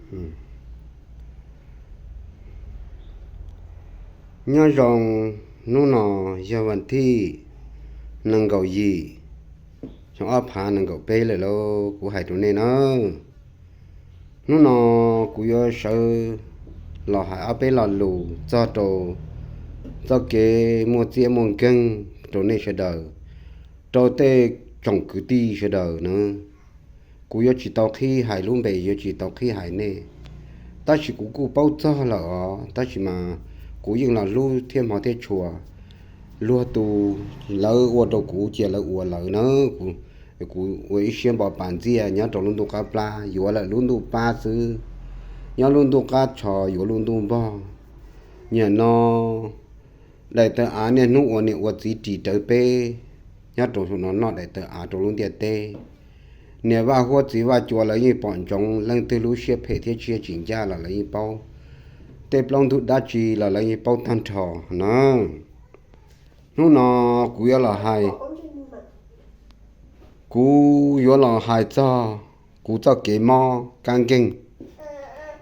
Nyob zoo, hnub no yog vas thib nees nkaum yim, xyoo ob phav nees nkaum peb lawm lauj. Kuv hais rau nej na, hnub no kuv yuav sawv los hais ob peb lo lus txog rau txoj kev muaj txiaj muaj nkeeg rau nej sawv daws, rau tej tsoom kwv tij sawv daws na. Kuv yuav tsis tau qhib hais lub npe, yuav tsis tau qhib hais nej, tab sis kuv kuj paub txog lawm os, tab sis mas kuv yeej los hlub thiab hmov thiab tshua. Luag tus lawv ua rau kuv cia lawv ua lawv na, kuv ua ib siab npo pas ntxiaj nyob rau lub ntuj qab plab, yuav lawm lub ntuj pab xwb, nyob lub ntuj qab tsho yuav lub ntuj npog. Nim no daim tawv av niaj hnub ua niam ua txiv ris rawv peb, nyob rau saum no noj daim tawv av rau lub ntiaj teb. Niam vaj huab txiv vaj cua lawv yeej pom ntsoov leej twg lub siab phem thiab siab tsis ncaj los lawv yeej paub. Tej plaub ntug dab tsi los lawv yeej paub tag nrho na. Hnub no kuv yuav los hais, kuv yuav los hais txog kuv txoj kev mob kab nkeeg.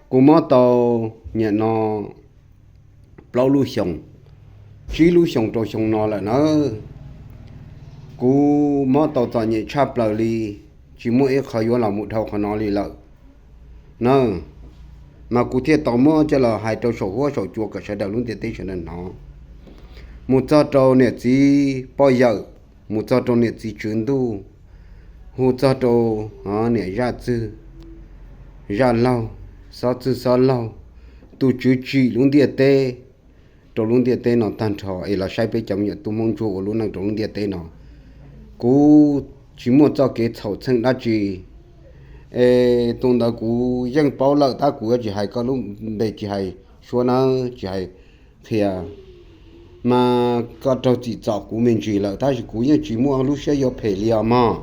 Kuv mob tau nim no plaub lub xyoos, tsib lub xyoos rau xyoo no lawm na. Kuv mob tau txom nyem tshaj plaws li, tsis muaj ib qho yuav los mus dhau qhov no li lawm na. Mas kuv thiaj tau muab coj los hais rau saum huab saum cua kom sawv daws lub ntiaj teb sawv daws hnov, mus txog rau niam txiv poj yawm, mus txog rau niam txiv tswv ntuj, hu txog rau niam zaj txwg zaj laug, xob txwg xob laug, tus tswv tsim lub ntiaj teb rau lub ntiaj teb no tag nrho es los saib peb cov me nyuam tub Hmoob ntsuag ua lub neej rau lub ntiaj teb no. Kuv tsis muaj txoj kev txhaum txheej dab tsi, es tus ntawd kuv yeej paub lawm tab kuv yuav tsis hais koj lub npe, tsis hais suab nawb, tsis hais qhia, mas koj raug txim txom kuv me ntsis lawm tab sis kuv yeej tsis muaj lub siab yuav phem li os mog.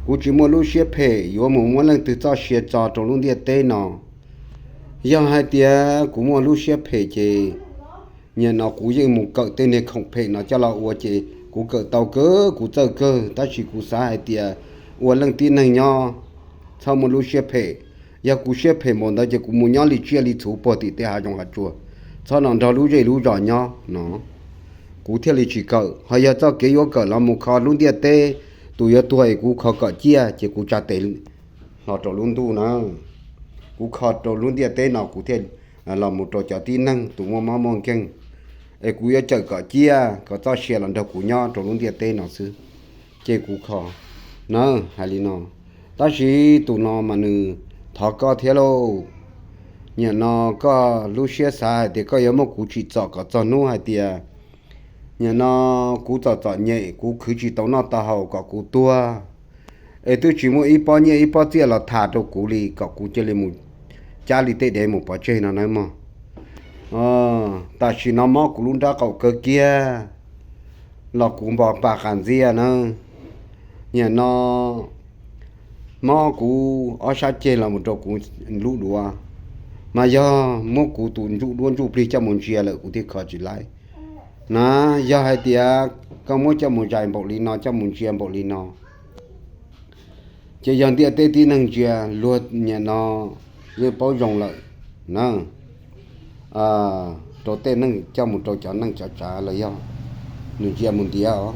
Kuv tsis muaj lub siab phem yuav mus muab leej twg txoj sia tso rau lub ntiaj teb no. Yog hais tias kuv muaj lub siab phem ces nim no kuv yeej mus kawm tej niag khoom phem no coj los ua ces kuv kawm tau kawg kuv txawj kawg, tab sis kuv xav hais tias ua leej tib neeg nyob txhob muaj lub siab phem. Yog kuv siab phem npaum ntawd ces kuv mus nyob li tsiaj li txhu puag tim tej hav zoov hav tsuag, txhob los nrog lub zej lub zos nyob no, kuv thiaj li tsis kawm. Ho yog txoj kev yuav kawm los mus kho lub ntiaj teb, tus yuav tuag es kuv kho kom ciaj ces kuv tsa tes hlo rau lub ntuj na, kuv kho rau lub ntiaj teb no kuv thiaj los mus rau cov tib neeg tus muaj mob muaj nkeeg, es kuv yuav cawm kom ciaj kom txoj sia los nrog kuv nyob rau lub ntiaj teb no xwb. Ces kuv kho na, hais li no. Tab sis tus no mas nws thov koj thiab lauj. Nim no koj lub siab xav hais tias koj yuav muab kuv tsim txom kom txog hnub hais tias nim no kuv txom txom nyem, kuv khwv tsis tau noj tau haus kom kuv tuag, es twb tsis muaj ib pob nyiaj ib pob txiaj los tham rau kuv li kom kuv cia li mus cab li tej dev mus pov tseg no nawb mog. Tam sim no mob kuv lub nrab qaum kawg kiag los kuv npo pas qas ntxiaj na. Nim no mob kuv ob sab ceg los mus rau kuv lub duav, mas yog muab kuv tus ntsuj duab ntsuj plig coj mus ntsia lawm kuv thiaj kho tsis laib na. Yog hais tias koj muab coj mus zais npaum li no, coj mus ntsia npaum li no, ces yog ntiaj teb tib neeg ntsia luag nim no yeej paub zoo lawm na. Rau tej neeg coj mus rau cov neej cov tsav los yog nws ntsia mus ntiav os,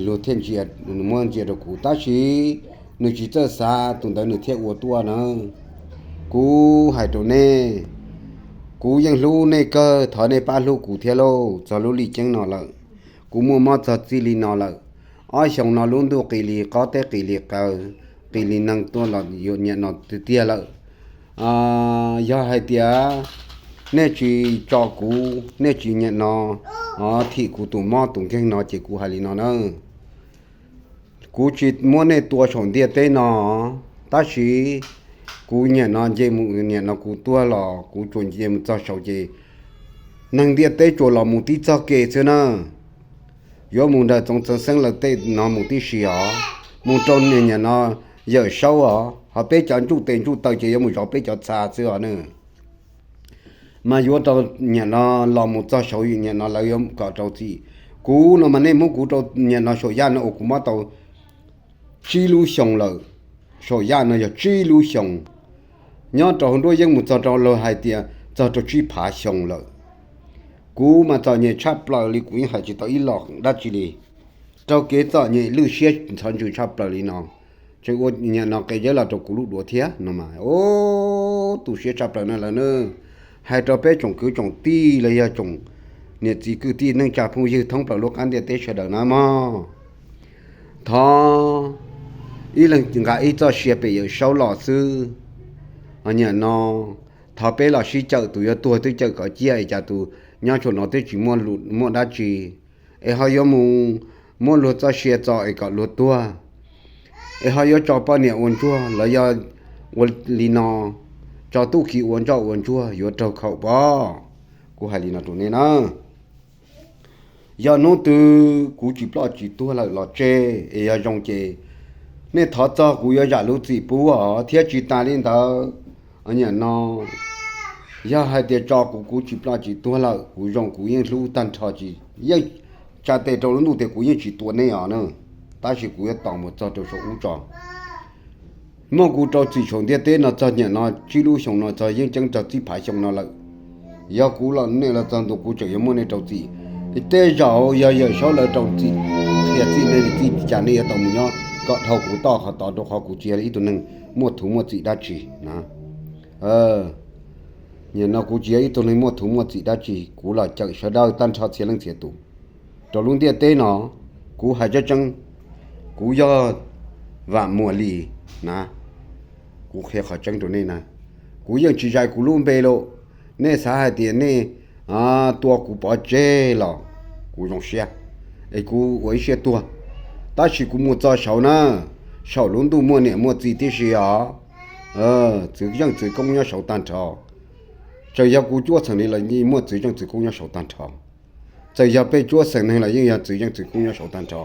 luag thiaj ntsia, nws muab ntsia rau kuv tab sis nws tsis txawj xav tus ntawd nws thiaj ua tuaj na. Kuv hais rau nej, kuv yeej hlub nej kawg, thov nej pab hlub kuv thiab lauj. Txog lub lim ceeb no lawm, kuv muaj mob txog txij li no lawm, ob xyoos no lub ntuj qis li qob teb qis li qaws, qis li neeg tuaj los yuav nim no tiag tiag lawm. Yog hais tias nej tsis tso kuv, nej tsis nim no thim kuv tus mob tus nkeeg no ces kuv hais li no na, kuv tsis muab nej tua saum ntiaj teb no, tab sis kuv nim no nce mus, nim no kuv tuag los kuv tsuas nce mus txog saud ces neeg ntiaj teb tsuas los mus tib txog ke xwb na. Yuav mus nram Txoov Txawv Xeeb lawv tej no mus tib si os, mus rau nim no Yawm Saub os, ho peb cov ntsuj tes ntsuj taw ces yuav mus zov peb cov txha xwb os na. Mas yuav rau nim no los mus txog saud nim no lawv yuav kom rau txim. Kuv no mas nej muab kuv rau nim no saum yaj no uas kuv mob tau tsib lub xyoos lawm, saum yaj no yog tsib lub xyoos, nyob rau hauv nruab yeeb mus txog rau lawv hais tias txog rau tsib phav xyoo lawm. Kuv mas txom nyem tshaj plaws li, kuv yeej hais tsis tau ib los dab tsi li. Raug kev txom nyem lwj siab ntxhov ntsws tshaj plaws li no, tseem ua niam no qe zeb los rau kuv lub duav thiab no mas, o, tu siab tshaj plaws no lawm na. Hais rau peb tsoom kwv tsoom tij los yog tsoom niam txiv kwv tij neej tsa phooj ywg thoob plaws lub qab ntiaj teb sawv daws na mog, thov ib leeg nqa ib txoj sia pem Yawm Saub los xwb. Niam no, thov peb los sib cawm, tus yuav tuag twb cawm kom ciaj es cas tus nyob saum no twb tsis muaj dab tsi, es ho yuav mus muab luag txoj sia txo es kom luag tuag, es ho yuav tso poj niam ua ntsuag los yog ua li no, tso tub ki ua ntsoj ua ntsuag yuav raug khaum pob. Kuv hais li no rau nej na, yog hnub twg kuv tsis ploj tsis tuag lawm los tseg, es yog zoo ces nej thov txog kuv yuav zam lub txim pub os. Thiab tsis tas li ntawd, niam no, yog hais tias tso kuv, kuv tsis ploj tsis tuag lawm, kuv zoo kuv yeej hlub tag nrho, tsis yeej tsa tes rau lub ntuj tias kuv yeej tsis tua nej os na, tab sis kuv yuav tos mus txog rau saum ub tso. Muaj kuv rau txim saum ntiaj teb no txog niam no tsib lub xyoo no txog yeej ceeb rau tsib phav xyoo no lawm. Yog kuv los nej los txog ntua kuv tseem yuav muab nej rau txim. Tej zaum yog Yawm Saub lawv rau txim, qhia txij nej li txij cas nej yuav tau mus nyob kom dhau kuv toj qhov tod, rau qhov kuv tsis yog ib tug neeg muaj thuv muaj txim dab tsi na. Niam no kuv tsis yog ib tug neeg muaj thuv muaj txim dab tsi, kuv los cawm sawv daws tag nrho txhia leej txhia tus rau lub ntiaj teb no. Kuv hais tseeb tseeb, kuv yog Vam Muas Lis na, kuv qhia qhov tseeb rau nej na, kuv yeej tsis zais kuv lub npe lawm. Nej xav hais tias nej tua kuv pov tseg los kuv zoo siab, es kuv ua ib siab tuag, tab sis kuv mus txog saud na, saum lub ntuj muaj niam muaj txiv tib si os. Txwv yeej txwv koob nyob saud tag nrho. Txawm yog kuv cuab xeem li los yeej muaj txwv yeej txwv koob nyob saud tag nrho. Txawm yog peb cuab xeem neeg los yeej yog txwv yeej txwv koob nyob saud tag nrho.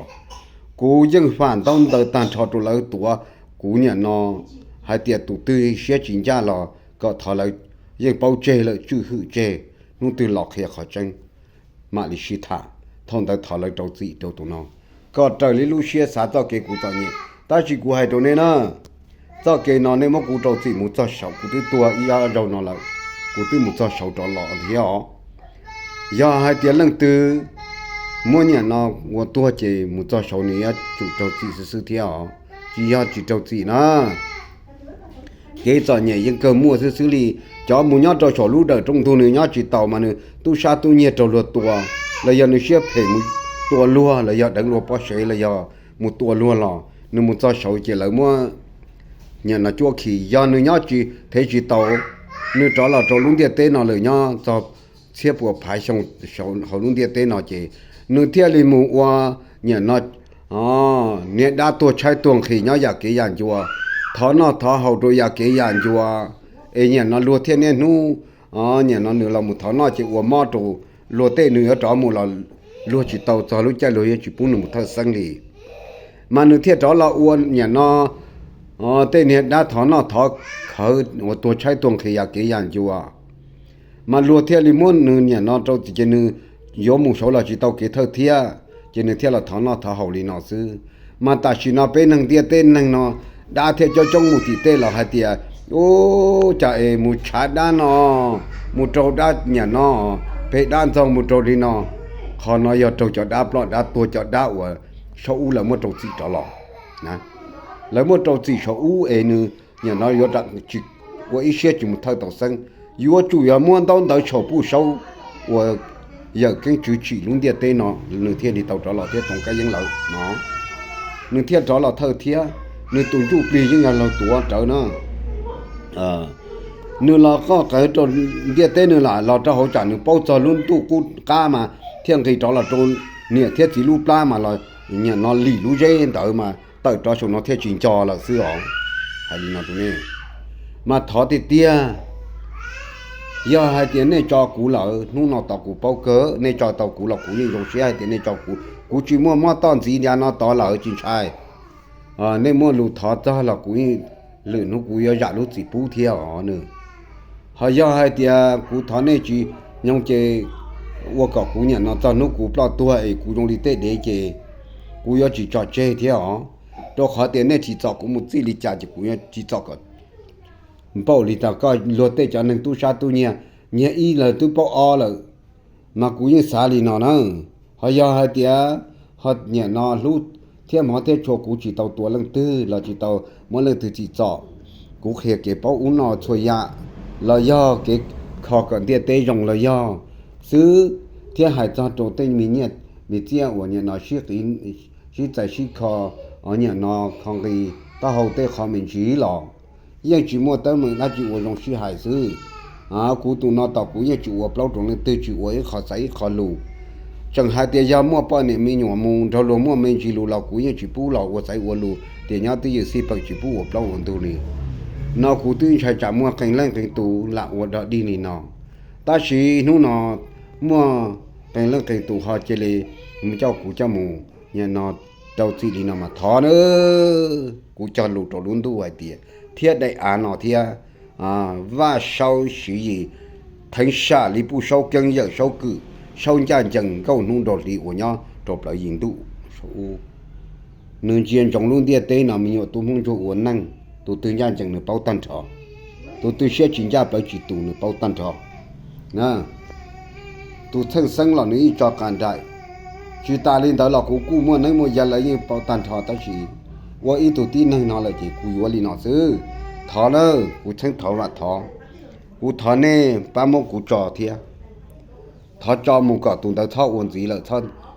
Kuv yeej fam ntaub ntawv tag nrho rau lawv tuav kuv niam no, hais tias tus twg siab tsis ncaj los kom thov lawv, yeej paub tseg lawm tswj hwm tseg, hnub twg los qhia qhov tseeb mam li sib tham. Thaum ntawd thov lawv rau txim rau tus no, kom raws li lub siab xav txoj kev kuv txom nyem. Tab sis kuv hais rau nej na, txoj kev no nej muab kuv rau txim mus txog saud, kuv twb tuag ib ob zaug no lawm, kuv twb mus txog saud rov los thiab os. Yog hais tias leej twg muab niam no ua tuag ces mus txog saud nws yuav tsum rau txim xwb xwb thiab os, tsis yog tsis rau txim na. Kev txom nyem yeej kawg muaj xwb xwb li. Cov mus nyob rau saum lub dawm rooj ntug nws nyob tsis taus mas nws tub sab tub nyiag raug luag tua, los yog nws siab phem mus tua luag, los yog deev luag pob sev, los yog mus tua luag los nws mus txog saud ces lawv muab niam no cuab khi. Yog nws nyob tsis thev tsis taus, nws rov los rau lub ntiaj teb no lawm nyob txog txhiab puas phav xyoo hauv lub ntiaj teb no ces nws thiaj li mus ua niam no niag dab tuag tshaib tuag nqhis nyob yam kev yam ncua, thov noj thov haus rau yam kev yam ncua. Es niam no luag thiaj niaj hnub, niam no nws los mus thov noj ces ua mob rau luag, tej nws yuav rov mus los luag tsis tau txog lub caij luag yuav tsis pub nws mus thawj xeeb li. Mas nws thiaj rov los ua niam no tej niag dab thov noj thov khawv uas tuag tshaib tuag nqhis yam kev yam ncua. Mas luag thiaj li muab nws niam no rau txim ces nws yuav mus saud los tsis tau kev thawj thiab, ces nws thiaj los thov noj thov haus li no xwb. Mas tam sim no peb neeg ntiaj teb neeg no, dab thiaj coob coob mus tim tej los hais tias, ub, cas es mus tshav dab no, mus raug dab niam no, pem dab ntxaug mus raug li no. Qhov no yog raug cov dab ploj dab tuag, cov dab uas saum ub lawv muab rau txim rov los. Lawv muab rau txim saum ub es nws niam no yuav tsis ua ib siab tsis mus thawj tau xeeb, yuav tsum yog muab ntaub ntawv tshaum puj saub uas yawm keeb tswv tsim lub ntiaj teb no, nws thiaj li tau rov los thiab Toov Kab Yeeb lawv no, nws thiaj rov los thawj thiab. Nws tus ntsuj plig yeej yog laug tuav rawv na. Nws los qoj qawv rau ntiaj teb, nws lam los rau hauv tsam nws paub txog lub ntuj qub qab mas thiaj nqis rov los rau niam thiab txiv lub plab mas los niam no lim lub zeb ntawd mas tawm rov saum no thiaj tsis nco lawm xwb os. Hais li no rau nej, mas thov tiag tiag, yog hais tias nej tso kuv lawm, hnub no tod kuv paub kawg, nej tso tau kuv los kuv yeej zoo siab hais tias nej tso kuv, kuv tsis muaj mob toj ntxiv ntiav no tod lawm tsis ntshai. Nej muaj lus thov txog los kuv yeej, lwm hnub kuv yuav zam lub txim pub thiab os nws. Ho yog hais tias kuv thov nej tsis nyoog ces ua kom kuv niam no txog hnub kuv ploj tuag es kuv zoo li tej dev ces kuv yuav tsis tso tseg thiab os. Rau qhov tias nej tsim txom kuv mus txij li cas ces kuv yuav tsim txom kom npaum li tas koj luag tej cov neeg tub sab tub nyiag, nyiag ib lawm twb paub ob lawm. Mas kuv yeej xav li no na, ho yog hais tias ho niam no hlub thiab hmov thiab tshua kuv tsis tau tua leej twg los tsis tau muab leej twg tsim txom, kuv qhia kev paub ub no txhua yam los yog kev kho kom ntiaj teb zoo los yog xwb, thiab hais txog rau tej me nyiaj me txiaj uas niam no sib txais sib kho, niam no kho nqi taub hau tej qhov me ntsis los yeej tsis muaj teeb meem dab tsi, ua zoo sib hais xwb. Kuv tus no tos kuv yeej tsis ua plaub rau leej twg, tsis ua ib qho xaiv ib qho lus. Tseem hais tias yog muaj poj niam me nyuam mus nrog luag muaj me ntsis lus los kuv yeej tsis pub los ua xaiv ua lus tias nyob twj ywm xij peem, tsis pub ua plaub ua ntug li. No kuv twb ntshai tsam muaj qee leej qee tus lam ua dog dig li no. Tab sis hnub no muaj qee leej qee tus ho cia li mus coj kuv coj mus niam no rau txim li no mas thov na. Kuv cog lus rau lub ntuj hais tias thiab daim av no thiab, Vaj Saub Siv Yis, Theev Sam Lis Puj Saub Keeb Yawm Saub Kwm Saub Ncaj Ncees Nkauj Hnub Nraug Hli uas nyob rau plawv yim ntuj, nws ntsia ntsoov lub ntiaj teb no me nyuam tub Hmoob ntsuag ua neej, tus twg ncaj ncees nws paub tag nrho, tus twg siab tsis ncaj plawv tsis tus nws paub tag nrho. Tus txheej xeeb los nws ib tso qas nraim. Tsis tas li ntawd los kuv kuj muaj neeb muaj yaig lawv yeej paub tag nrho, tab sis ua ib tug tib neeg no lawm ces kuv yuav li no xwb. Thov na, kuv txheeb thov vam thov, kuv thov nej pab muab kuv tso thiab. Thov tso mus kom tus ntawd txhob ua ntxiv lawm,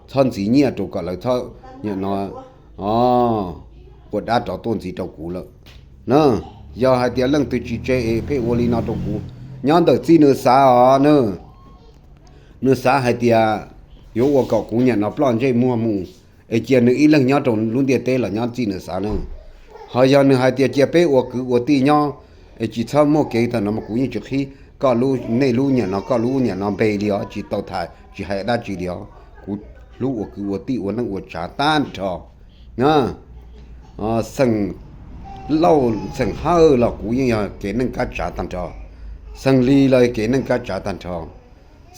txhob ntxiv nyiaj rau kom lawv txhob niam no ua dab rov tuaj ntxiv rau kuv lawm na. Yog hais tias leej twg tsis tseg es pheej ua li no rau kuv, nyob ntawm txij nws xav os na, nws xav hais tias yuav ua kom kuv niam no ploj ntsej muag mus, es cia nws ib leeg nyob rau lub ntiaj teb los nyob txij nws xav na. Ho yog nws hais tias cia peb ua kwv ua tij nyob, es tsis txhob muaj kev tawm no mas kuv yeej tsis qhib koj lub, nej lub niam no, koj lub niam no npe li os, tsis tau tham tsis hais dab tsi li os. Kuv hlub ua kwv ua tij ua neej ua tsav tag nrho. Xeem Lauj xeem Hawj los kuv yeej yog kev neej kab tsav tag nrho. Xeem Lis los kev neej kab tsav tag nrho.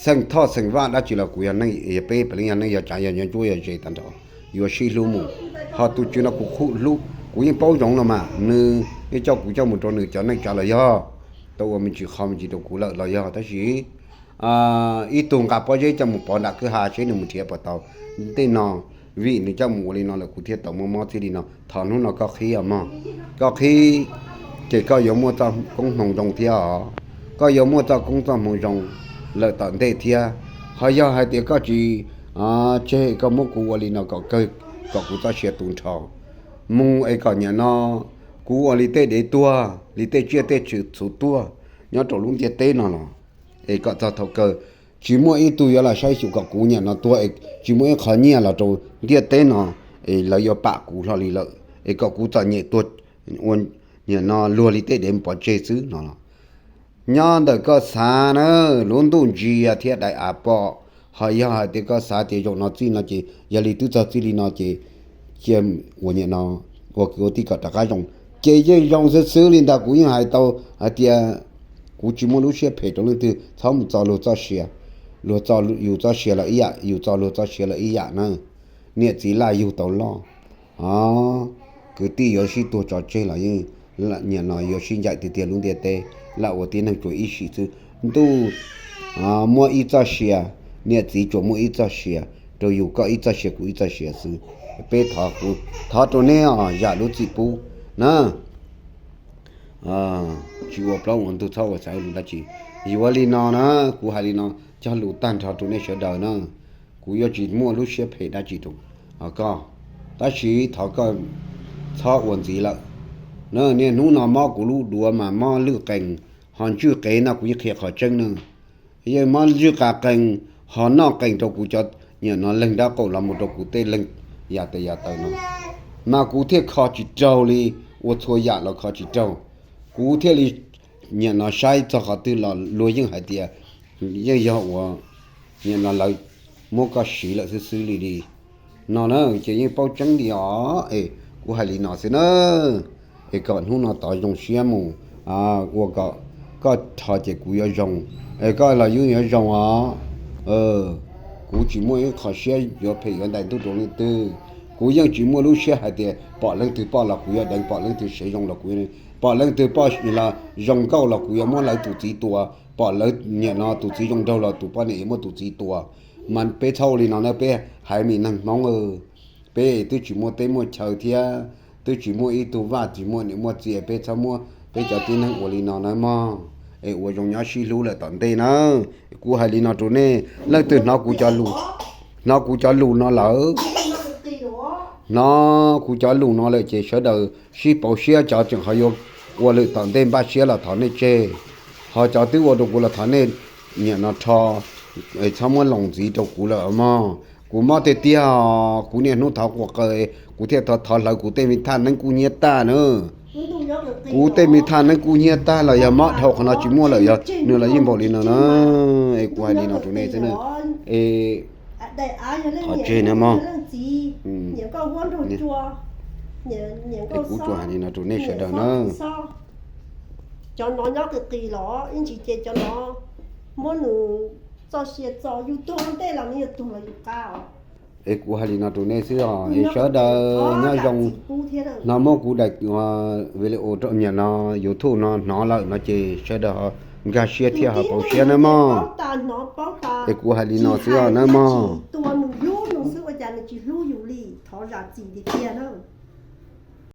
Xeem Thoj xeem Vaj dab tsi los kuv yog neej, peb puav leej yog neej yog tsav, yog ncuab yog ze tag nrho, yuav sib hlub mus. Ho tus tswv no kuv hlub, kuv yeej paub zoo no mas nws yeej coj kuv coj mus rau nws cov neej tsa los yog tau ua me ntsis qho me ntsis rau kuv lawm los yog, tab sis ib tug nqa pob zeb coj mus pov nram kwj ha seb nws mus nrhiav puas tau tej no. Vim nws coj mus ua li no lawm kuv thiaj tau muaj mob txij li no. Thov hnub no koj qhib os mog, koj qhib ces koj yuav muaj txoj koob hmoov zoo thiab os. Koj yuav muaj txoj koob txoj hmoov zoo lawm tom ntej thiab. Ho yog hais tias koj tsis tseg, koj muab kuv ua li no kom kawg, kom kuv txoj sia tu nrho mus es kom niam no kuv ua li tej dev tuag, li tej tsiaj tej txhu tuag nyob rau lub ntiaj teb no los, es kom txog thaum kawg tsis muaj ib tug yuav los saib xyuas kom kuv niam no tuag, es tsis muaj ib qho nyiaj los rau ntiaj teb no, es lawv yuav pam kuv hlo li lawm, es kom kuv txom nyem tuag ua niam no luag li tej dev pov tseg xwb no los. Nyob ntawm koj xav na, lub ntuj ntsia thiab daim av pom. Ho yog hais tias koj xav tias zaum no txij no ces yog li twb txog txij li no ces cia ua niam no ua kwv ua tij kom rov qab zoo, ces yeej zoo xwb xwb li ntag. Kuv yeej hais tau hais tias kuv tsis muaj lub siab phem rau leej twg, txhob mus txo luag txoj sia. Luag txo yus txoj sia los ib yam, yus txo luag txoj sia los ib yam na. Niam txiv laj yug tau loj, kwv tij yuav sib tuag tso tseg los yeej, niam no yuav sib ncaim tiag tiag lub ntiaj teb, laj ua tib neeg tsuas ib sim xwb. Ntuj muab ib txoj sia, niam txiv tsuas muaj ib txoj sia, rau yus koj ib txoj sia kuv ib txoj sia xwb. Peb thov, thov rau neb os zam lub txim pub na. Tsis ua plaub ua ntug, txhob ua xaiv lus dab tsi. Yuav li no na, kuv hais li no cog lus tag nrho rau nej sawv daws na. Kuv yuav tsis muaj lub siab phem dab tsi rau koj, tab sis thov koj txhob ua ntxiv lawm. Niaj hnub no mob kuv lub duav mas mob lwj qees, ho ntswj qees no kuv yeej qhia qhov tseeb na. Yeej mob ntswj qas qees, ho noj qees rau kuv cov niam no leeg dab qaum los mus rau kuv tej leeg yam tes yam taw no, mas kuv thiaj kho tsis raug li, ua txhua yam los kho tsis raug. Kuv thiaj li niam no saib txog qhov twg los luag yeej hais tias yeej yog ua niam no lawv muab koj siv lawm xwb xwb li li no na. Ces yeej paub tseeb li os, es kuv hais li no xwb na, es kom hnub no tod zoo siab mus, ua kom koj rho ces kuv yuav zoo, es koj los yeej yuav zoo os. Kuv tsis muaj ib qho siab yuav phem yuav ntais ntuj rau leej twg. Kuv yeej tsis muaj lub siab hais tias pom leej twg poj los kuv yuav deev, pom leej twg sev zoo los kuv yuav Pom leej twg poj niam los zoo nkauj los kuv yuav muab lawv tus txiv tua, pom lawv niam no tus txiv zoo nraug los tus poj niam yuav muab tus txiv tua. Mas peb txhob ua li no na, peb haiv me neeg Hmoob. Peb twb tsis muaj teb muaj chaw thiab, twb tsis muaj ib tug vaj tsis muaj niam muaj txiv, peb txhob muab peb cov tib neeg ua li no nawb mog. Es ua zoo nyob sib hlub lawm tom ntej na. Kuv hais li no rau nej, leej twg hnov kuv cov lus, hnov kuv cov lus no lawm, hnov kuv cov lus no lawm ces sawv daws sib pauv siab, cov tseem ho yuav ua lwm tom ntej npaj siab los thov nej tseg, ho cov twb ua rau kuv los thov nej niam no rho, txhob muab loos ntxiv rau kuv lawm mog. Kuv mob tiag tiag, kuv niaj hnub thov quas qaws, kuv thiaj thov thov hlawv kuv tej me thaj neeb kub hnyiab tag na. Kuv tej me thaj neeb kub hnyiab tag los yog mob dhau qhov no tsis muaj lawm, yog nws los yeej npaum li no na. Es kuv hais li no rau nej xwb na. Es qhov tseg na mog. Es kuv tsuas hais li no rau nej sawv daws na. Cov no nyob qis qis los ib ntsis ces cov no muab nws txoj sia txo yus tuag ntej los nws yuav tuag los yus qab. Es kuv hais li no rau nej xwb os, es sawv daws nyob zoo. Hnov muab kuv daim video niam no YouTube no hnov lawm no ces sawv daws nkag siab thiab ho pauv siab nawb mog. Es kuv hais li no xwb os nawb mog.